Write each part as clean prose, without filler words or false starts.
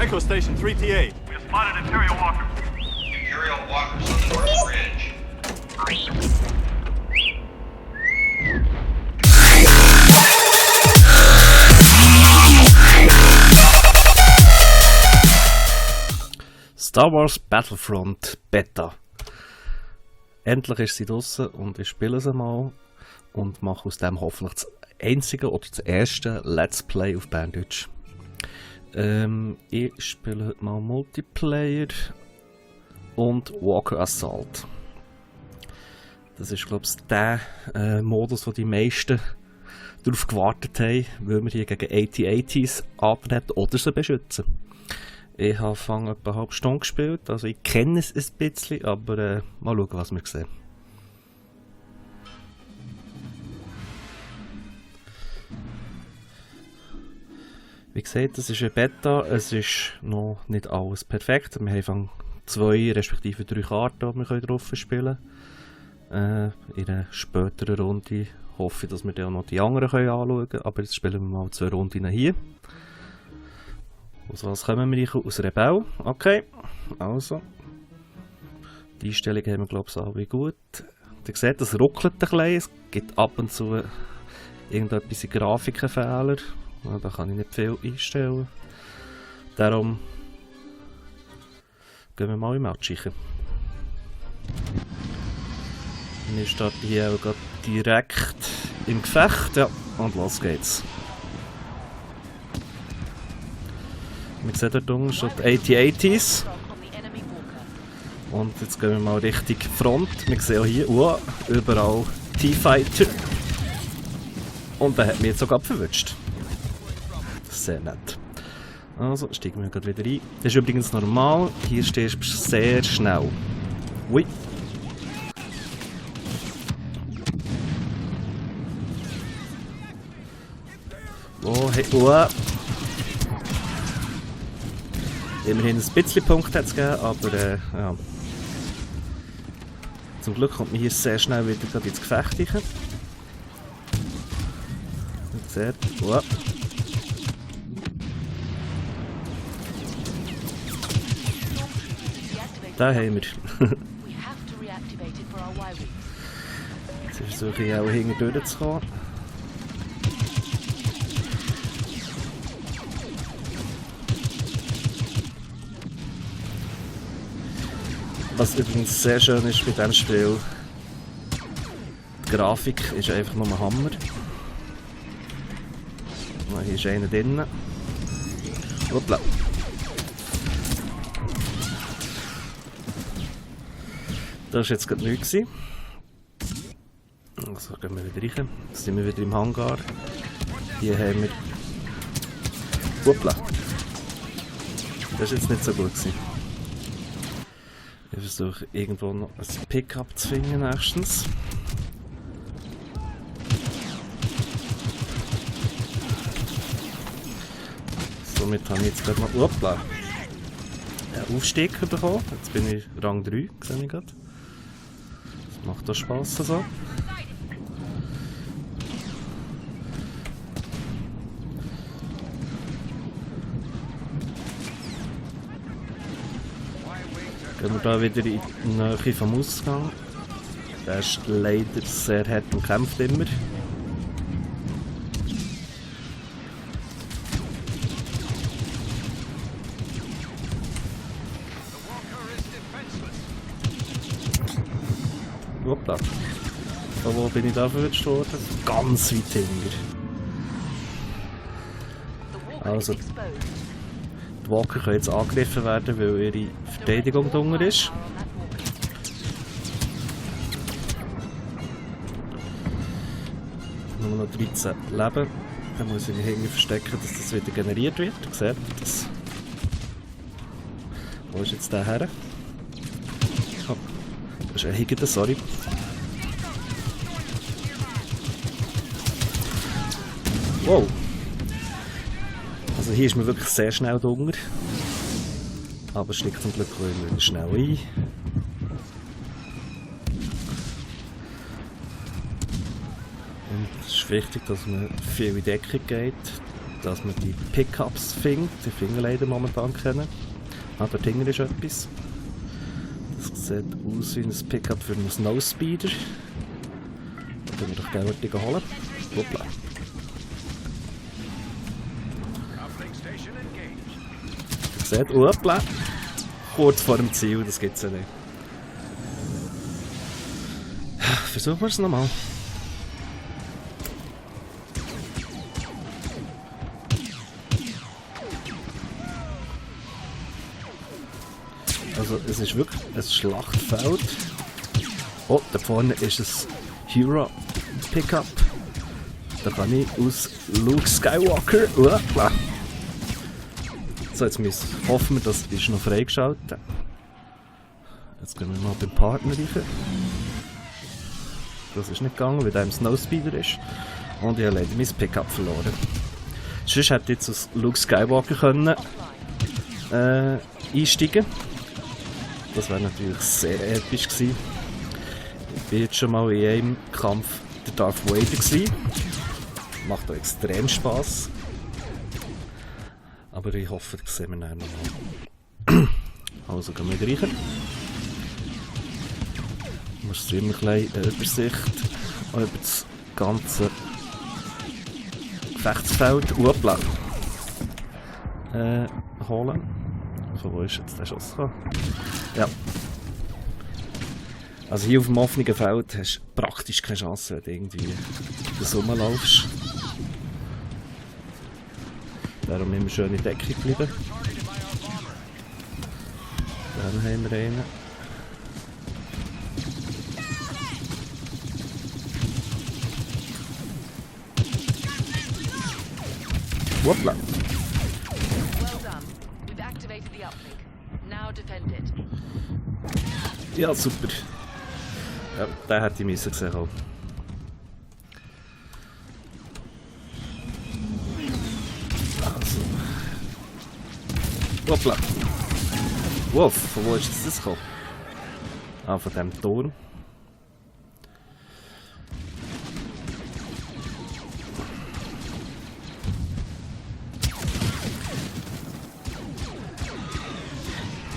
Echo Station 3TA. We have spotted Imperial Walkers. Imperial Walkers on the North Ridge. Star Wars Battlefront Beta. Endlich ist sie draussen und ich spiele sie mal und mache aus dem hoffentlich das einzige oder das erste Let's Play auf Berndeutsch. Ich spiele heute mal Multiplayer und Walker Assault. Das ist, glaube ich, der Modus, wo die meisten darauf gewartet haben, weil wir hier gegen AT-ATs antreten oder sie beschützen. Ich habe etwa eine halbe Stunde gespielt, also ich kenne es ein bisschen, aber mal schauen, was wir sehen. Wie gesagt, es ist eine Beta, es ist noch nicht alles perfekt. Wir haben 2 respektive 3 Karten, die wir drauf spielen können. In einer späteren Runde hoffe ich, dass wir dann auch noch die anderen anschauen können, aber jetzt spielen wir mal 2 Runden hier. Aus was kommen wir? Aus Rebell. Okay, also. Die Einstellungen haben wir, glaube ich, alle gut. Ihr seht, es ruckelt ein bisschen. Es gibt ab und zu irgendetwas in Grafikenfehler. Da kann ich nicht viel einstellen. Darum gehen wir mal im Match rein. Wir starten hier auch gerade direkt im Gefecht. Ja, und los geht's. Wir sehen dort unten schon die AT-ATs. Und jetzt gehen wir mal Richtung Front. Wir sehen auch hier überall T-Fighter. Und der hat mich jetzt sogar verwünscht. Sehr nett. Also steigen wir gerade wieder ein. Das ist übrigens normal. Hier stehst du sehr schnell. Ui. Oh, hey, Immerhin ein bisschen Punkte hat es gegeben, aber ja. Zum Glück kommt man hier sehr schnell wieder gerade ins Gefecht rein. Seht, Da haben wir. Jetzt versuche ich auch hinten durchzukommen. Was übrigens sehr schön ist bei diesem Spiel, die Grafik ist einfach nur ein Hammer. Hier ist einer drin. Hoppla. Das war jetzt gerade nichts. Also gehen wir wieder rein. Jetzt sind wir wieder im Hangar. Hier haben wir... Hoppla. Das war jetzt nicht so gut gewesen. Ich versuche irgendwo noch ein Pickup zu finden nächstens. Somit habe ich jetzt gerade mal einen Aufstieg bekommen. Jetzt bin ich Rang 3, sehe ich gerade. Das macht auch Spass so. Gehen wir da wieder in die Nähe vom Ausgang. Der ist leider sehr hart und kämpft immer. Hoppla. Wo bin ich da verwünscht worden? Ganz weit hinter. Also, die Walker können jetzt angegriffen werden, weil ihre Verteidigung drunter ist. Nur noch 13 Leben. Dann muss ich mich irgendwie verstecken, dass das wieder generiert wird. Ihr seht das. Wo ist jetzt der her? Oh, das ist ein Higger, sorry. Wow! Also hier ist man wirklich sehr schnell drunter. Aber es steckt zum Glück immer schnell ein. Und es ist wichtig, dass man viel in Deckung geht. dass man die Pickups findet. Die finden leider momentan kennen. Ah, dort hinten ist etwas. Das sieht aus wie ein Pickup für einen Snowspeeder. Da können wir doch gerne die holen. Hoppla. Ihr seht, hoppla. Kurz vor dem Ziel, das gibt es ja nicht. Versuchen wir es nochmal. Also es ist wirklich ein Schlachtfeld. Oh, da vorne ist ein Hero Pickup. Da kann ich aus Luke Skywalker. So, jetzt hoffen wir, das ist noch freigeschaltet. Jetzt gehen wir mal beim Partner rein. Das ist nicht gegangen, weil der im Snowspeeder ist. Und ich habe leider mein Pickup verloren. Sonst hätte ich jetzt aus Luke Skywalker können, einsteigen. Das wäre natürlich sehr episch gewesen. Ich war jetzt schon mal in einem Kampf der Darth Vader gewesen. Macht auch extrem Spass. Aber ich hoffe, das sehen wir dann nochmal. Also gehen wir rein. Ich muss immer eine Übersicht über das ganze Gefechtsfeld holen. So, wo ist jetzt der Schuss gekommen? Ja. Also hier auf dem offenen Feld hast du praktisch keine Chance, wenn du irgendwie das rumlaufst. Darum immer schön in Deckung bleiben. Dann haben wir einen. Hoppla. Ja, super. Ja, den hätte ich gesehen haben. Also. Hoppla. Wow, von wo ist das gekommen? Ah, von diesem Turm.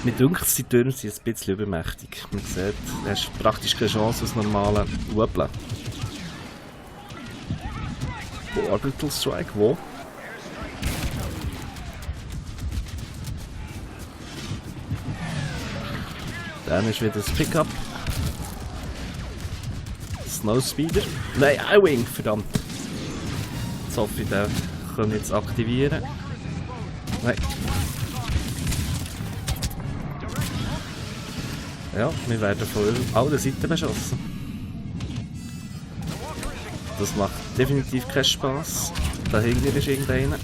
Mir dünkt, die Türme sind ein bisschen übermächtig. Man sieht, du hast praktisch keine Chance aus normalen Hoppla. Orbital Strike, wo? Dann ist wieder das Pickup. Snowspeeder. Nein, I-Wing, verdammt. Jetzt hoffe ich, den kann ich jetzt aktivieren. Nein. Ja, wir werden von allen Seiten beschossen. Das macht definitiv keinen Spass. Da hinten ist irgendeiner.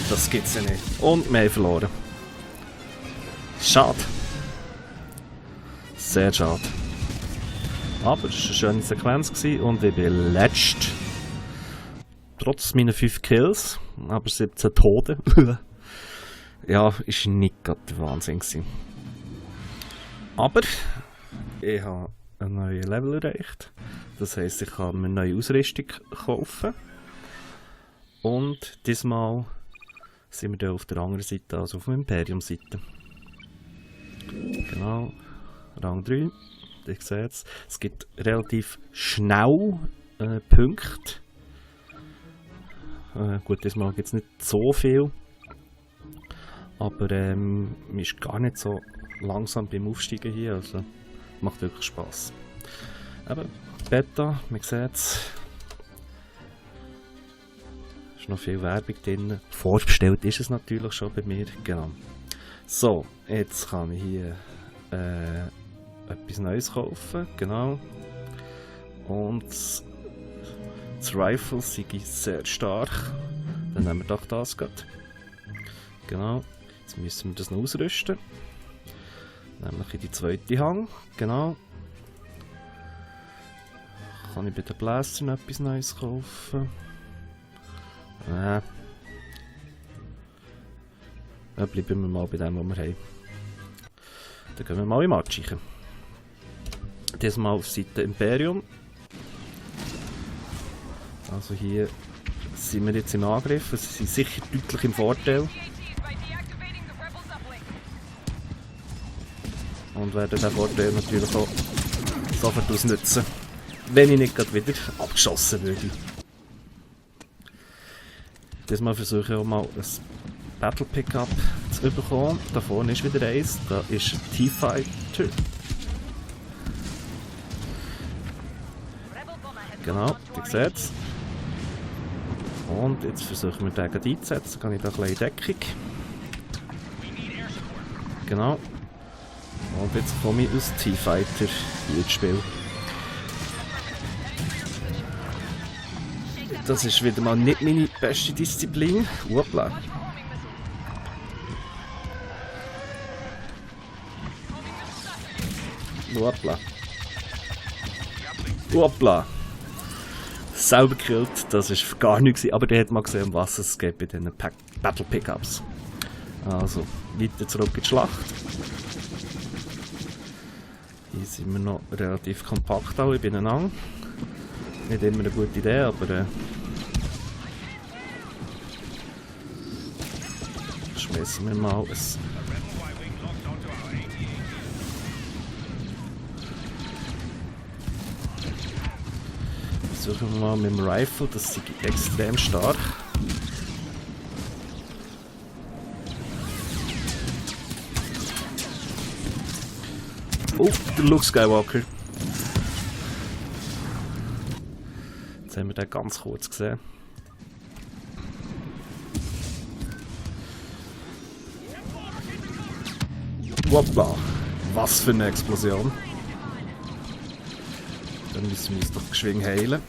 Das gibt's ja nicht. Und wir haben verloren. Schade. Sehr schade. Aber es war eine schöne Sequenz und ich bin letzt. Trotz meiner 5 Kills, aber 17 Tote. Ja, ist nicht gerade der Wahnsinn gewesen. Aber ich habe ein neues Level erreicht. Das heisst, ich kann mir eine neue Ausrüstung kaufen. Und diesmal sind wir dann auf der anderen Seite, also auf der Imperium-Seite. Genau, Rang 3. Ich sehe es. Es gibt relativ schnell Punkte. Gut, diesmal gibt es nicht so viel. Aber man ist gar nicht so langsam beim Aufsteigen hier, also macht wirklich Spass. Aber Beta, man sieht es. Ist noch viel Werbung drin. Vorbestellt ist es natürlich schon bei mir, genau. So, jetzt kann ich hier etwas Neues kaufen, genau. Und das Rifle ist sehr stark. Dann nehmen wir doch das gerade. Genau. Jetzt müssen wir das noch ausrüsten. Nämlich in die zweite Hang. Genau. Kann ich bei den Blaster noch etwas Neues kaufen? Dann bleiben wir mal bei dem, was wir haben. Dann gehen wir mal in Matschichen. Diesmal auf Seite Imperium. Also hier sind wir jetzt im Angriff. Sie sind sicher deutlich im Vorteil. Und werden diesen Vorteil natürlich auch sofort ausnutzen, wenn ich nicht gerade wieder abgeschossen würde. Diesmal versuche ich auch mal ein Battle Pickup zu bekommen. Da vorne ist wieder eins, da ist T-Fighter. Genau, ihr seht es. Und jetzt versuchen wir den einzusetzen. Dann kann ich da ein bisschen in Deckung. Genau. Und jetzt komme ich aus T-Fighter hier ins Spiel. Das ist wieder mal nicht meine beste Disziplin. Hoppla. Hoppla. Hoppla. Selber gekillt, das war gar nichts, aber der hat mal gesehen, um was es geht bei diesen Battle Pickups. Also, weiter zurück in die Schlacht. Hier sind wir noch relativ kompakt alle beieinander. Nicht immer eine gute Idee, aber schmeißen wir mal ein. Versuchen wir mal mit dem Rifle, das ist extrem stark. Oh, der Luke Skywalker. Jetzt haben wir den ganz kurz gesehen. Hoppla, was für eine Explosion. Dann müssen wir uns doch geschwind heilen.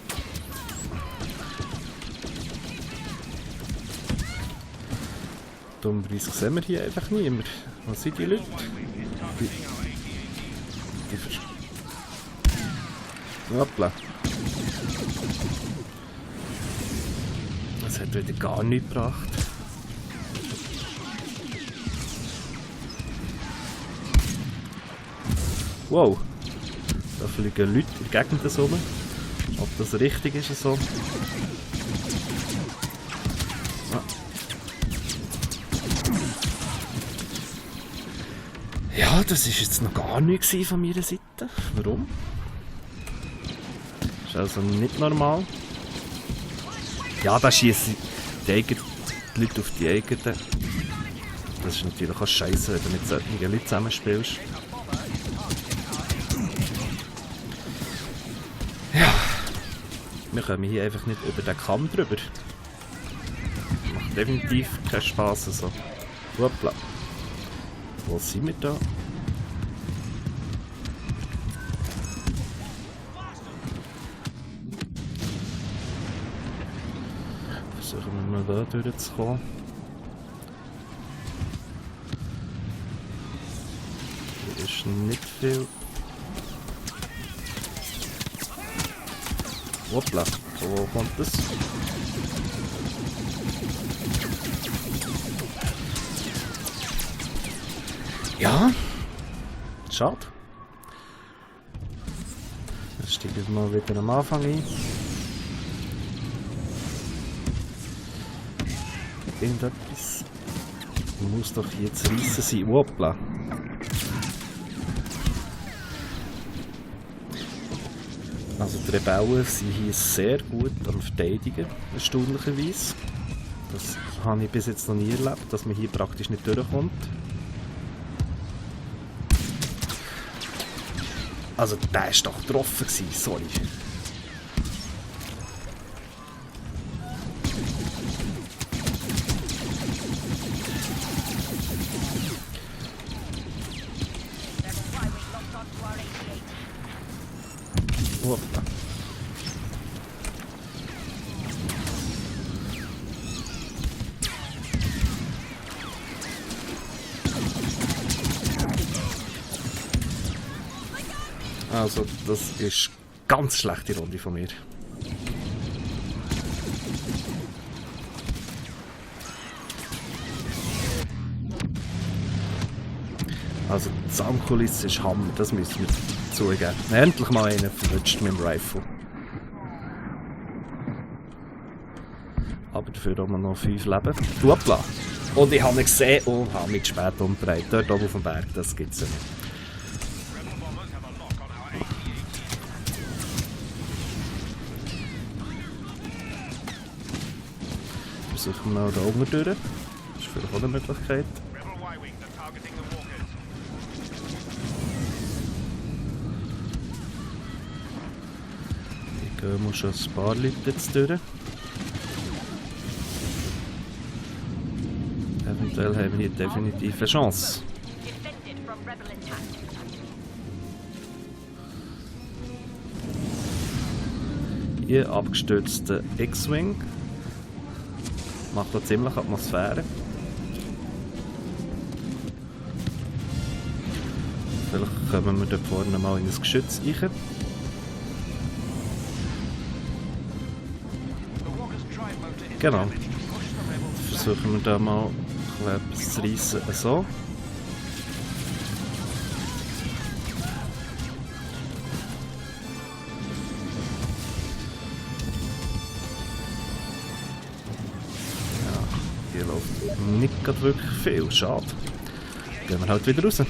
Dummerweise sehen wir hier einfach niemand. Was sind die Leute? Hoppla. Das hat wieder gar nichts gebracht. Wow. Da fliegen Leute in der Gegend rum. Ob das richtig ist so. Ah. Ja, das war jetzt noch gar nichts von meiner Seite. Warum? Das ist also nicht normal. Ja, da schießen die Leute auf die eigenen. Das ist natürlich auch scheiße, wenn du mit solchen Leuten zusammenspielst. Ja, wir kommen hier einfach nicht über den Kamm drüber. Macht definitiv keinen Spass so. Hoppla. Wo sind wir da? Versuchen wir mal da durchzukommen. Hier ist nicht viel. Hoppla, wo kommt das? Ja, schade. Jetzt steigen wir mal wieder am Anfang ein. Irgendetwas muss doch hier zu reissen sein. Hoppla. Also die Rebellen sind hier sehr gut am Verteidigen, erstaunlicherweise. Das habe ich bis jetzt noch nie erlebt, dass man hier praktisch nicht durchkommt. Also der war doch getroffen, sorry. Hoppla. Also, das ist eine ganz schlechte Runde von mir. Also, die Soundkulisse ist Hammer, das müssen wir zugeben. Endlich mal einen verwünscht mit dem Rifle. dafür haben wir noch 5 Leben. Hoppla! Und ich habe ihn gesehen und habe mich spät umgedreht. Dort oben auf dem Berg, das gibt's ja nicht. Versuchen wir mal da unten durch. Das ist vielleicht auch eine Möglichkeit. Ich gehe mal schon ein paar Leute jetzt durch. Eventuell haben wir hier definitiv eine Chance. Hier abgestürzter X-Wing. Macht da ziemlich Atmosphäre. Vielleicht kommen wir dort vorne mal in ein Geschütz rein. Genau. Versuchen wir da mal etwas zu reissen. So. Hier läuft nicht gerade wirklich viel. Schade. Gehen wir halt wieder raus.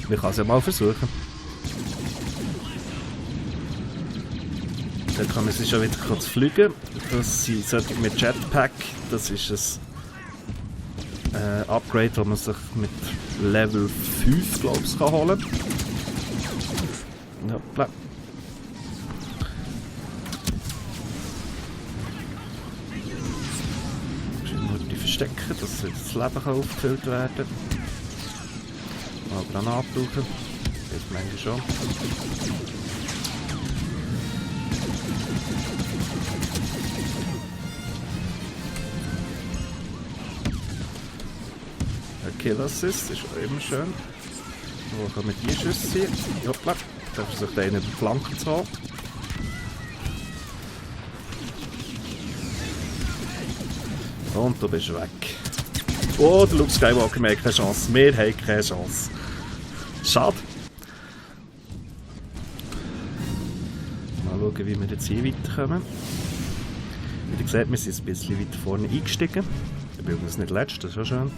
Wir können es ja mal versuchen. Dann kann man sich schon wieder kurz fliegen. Das sind solche mit Jetpack. Das ist ein Upgrade, das man sich mit Level 5, glaube ich, holen kann. Hoppla. Nur die verstecken, dass das Leben aufgefüllt werden kann. Mal Granate brauchen. Das meine ich schon. Ein Kill Assist ist auch immer schön. Wo kommen die Schüsse hier? Hoppla. Da versucht einer die Flanke zu haben. Und du bist weg. Oh, der Luke Skywalker, wir haben keine Chance. Wir haben keine Chance. Schade. Mal schauen, wie wir jetzt hier weiterkommen. Wie ihr seht, wir sind ein bisschen weiter vorne eingestiegen. Ich bin übrigens nicht letzt, das ist schon schön.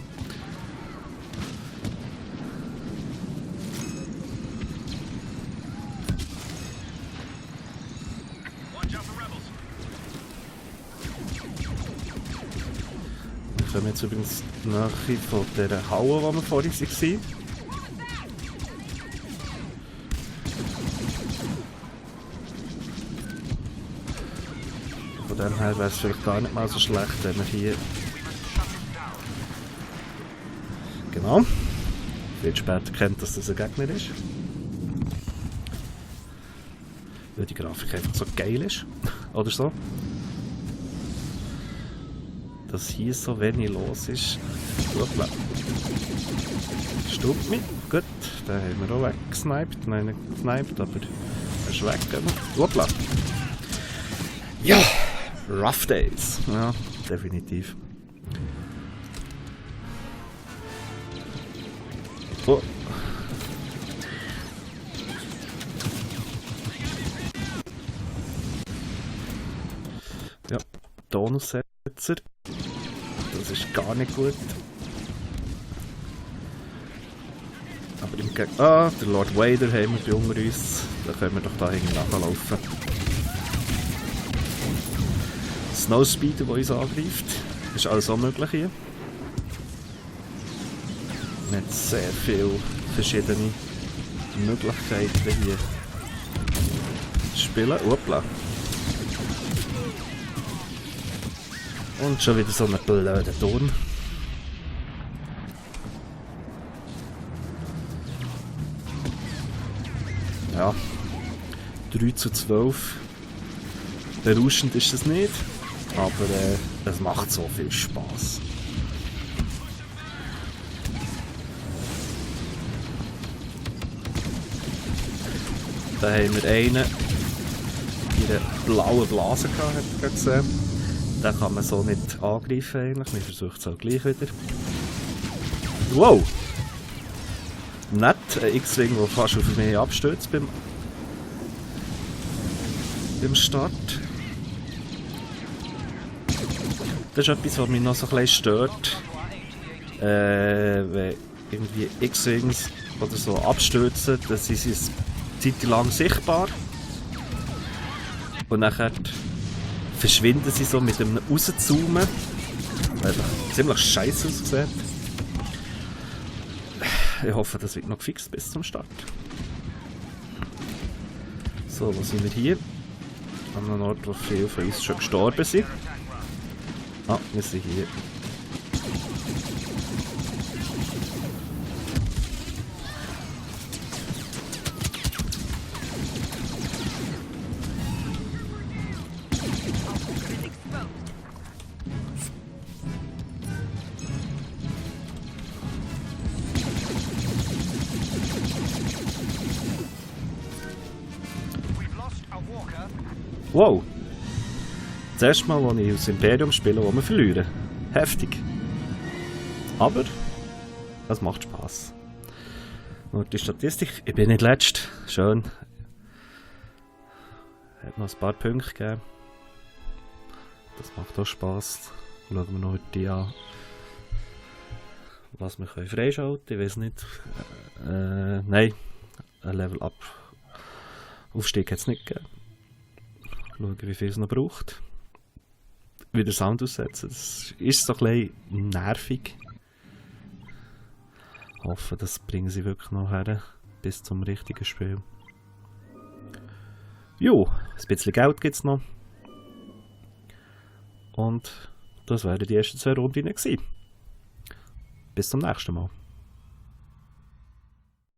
Wir kommen jetzt übrigens nachher von dieser Halle, wo wir vorhin waren. Von dem her wäre es vielleicht gar nicht mal so schlecht, wenn wir hier... Genau. Viel später kennt, dass das ein Gegner ist. Weil die Grafik einfach so geil ist. Oder so. Dass hier so wenig los ist. Hoppla. Stoppt mich. Gut, den haben wir auch weggesniped. Nein, nicht gesniped, aber er ist weg. Hoppla. Ja! Rough Days. Ja, definitiv. Oh. Ja, Tonussetzer. Das ist gar nicht gut. Aber im Gegensatz... Ah, der Lord Vader haben wir bei unter uns. Da können wir doch da hinten nachlaufen. Snowspeeder, der uns angreift. Ist alles auch möglich hier. Wir haben sehr viele verschiedene Möglichkeiten hier zu spielen. Hoppla. Und schon wieder so ein blöder Turm. Ja. 3:12. Berauschend ist es nicht. Aber es macht so viel Spaß. Da haben wir einen in einer blauen Blase gehabt, habt ihr gesehen. Den kann man so nicht angreifen eigentlich. Wir versuchen es auch gleich wieder. Wow! nett. Ein X-Wing, der fast auf mich abstürzt beim Start. Das ist etwas, was mich noch so ein bisschen stört. Wenn irgendwie X-Wings oder so abstürzen, dann sind sie eine Zeit lang sichtbar. Und nachher verschwinden sie so mit einem Rauszoomen. Weil das ziemlich scheiße aussieht. Ich hoffe, das wird noch gefixt bis zum Start. So, wo sind wir hier? An einem Ort, wo viele von uns schon gestorben sind. Ah, wir sind hier. Wow! Das erste Mal, als ich aus Imperium spiele, wo wir verlieren. Heftig. Aber das macht Spass. Und die Statistik, ich bin nicht letzt. Schön. Hat noch ein paar Punkte gegeben. Das macht auch Spass. Schauen wir noch heute an, was wir freischalten können. Ich weiß nicht. Nein, ein Level-Up. Aufstieg hat es nicht gegeben. Schauen, wie viel es noch braucht. Wieder Sound aussetzen. Das ist so ein bisschen nervig. Ich hoffe, das bringen sie wirklich noch her. Bis zum richtigen Spiel. Jo, ein bisschen Geld gibt es noch. Und das wären die ersten 2 Runden gewesen. Bis zum nächsten Mal.